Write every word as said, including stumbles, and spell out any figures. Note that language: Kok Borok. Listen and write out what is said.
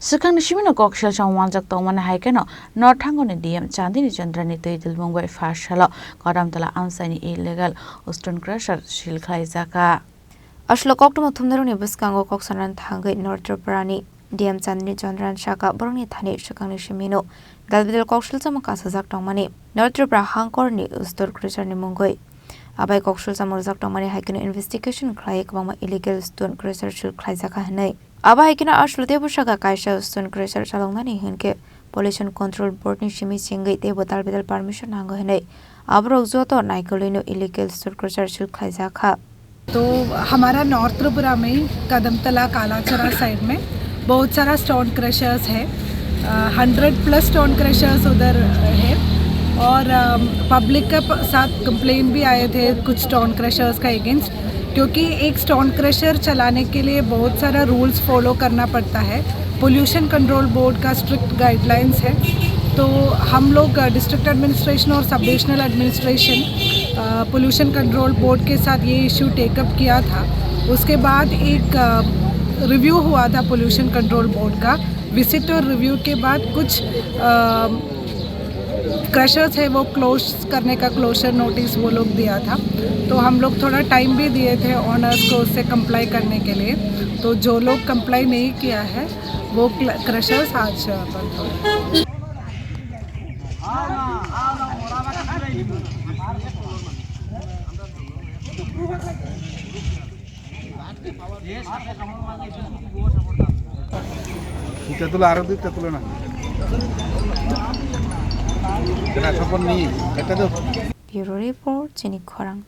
Swkangni simino kok selsa wanjak tongmani hai kheno North Thangoni D M Chandini Chandrani twi dilmung bai pha salo Kodamtala amchaini illegal stone crusher seal khlaijakha. Aswk koktwma thumnairokni bwskango kok sanani thangwi North Tripurani D M Chandini Chandran saka borokni thani swkangni simino dalbidal kok selsa kasajak tongmani. North Tripura hangkorni stone crusher ni mungwi abai kok selsa rwjak tongmani hai kheno investigation khlaiwi kwbangma illegal stone crusher seal khlaijakha hwnwi. Abo hai kheno aswk teibo saka kaisa stone crusher chaloknani hinkhe Pollution Control Board ni simi chengwi teibo dalbidal permission nango hinwi aborok joto naikolwino illegal stone crusher seal khlaijakha. तो हमारा नॉर्थ त्रिपुरा में ही कदमतला कालाचरा साइड में बहुत सारा stone crushers है। Hundred plus stone crushers उधर है। और पब्लिक के प- साथ कंप्लेन भी आए थे कुछ स्टोन क्रशर्स का अगेंस्ट, क्योंकि एक स्टोन क्रशर चलाने के लिए बहुत सारा रूल्स फॉलो करना पड़ता है। पोल्यूशन कंट्रोल बोर्ड का स्ट्रिक्ट गाइडलाइंस है। तो हम लोग डिस्ट्रिक्ट एडमिनिस्ट्रेशन और sub divisional administration pollution control board के साथ ये इशू टेकअप किया था। उसके बाद एक रिव्यू हुआ था पोल्यूशन कंट्रोल बोर्ड का। विजिट और रिव्यू के बाद कुछ क्रशर्स है, वो क्लोज करने का क्लोजर नोटिस वो लोग दिया था। तो हम लोग थोड़ा टाइम भी दिए थे ऑनर्स को उससे कंप्लाई करने के लिए। तो जो लोग कंप्लाई नहीं किया है, वो क्ल- क्रशर्स आज बंद हो गए। Kita tulo, aro duita tulo na. Kena sopon ni, eta tu. Bureau Report, Chini Khorang.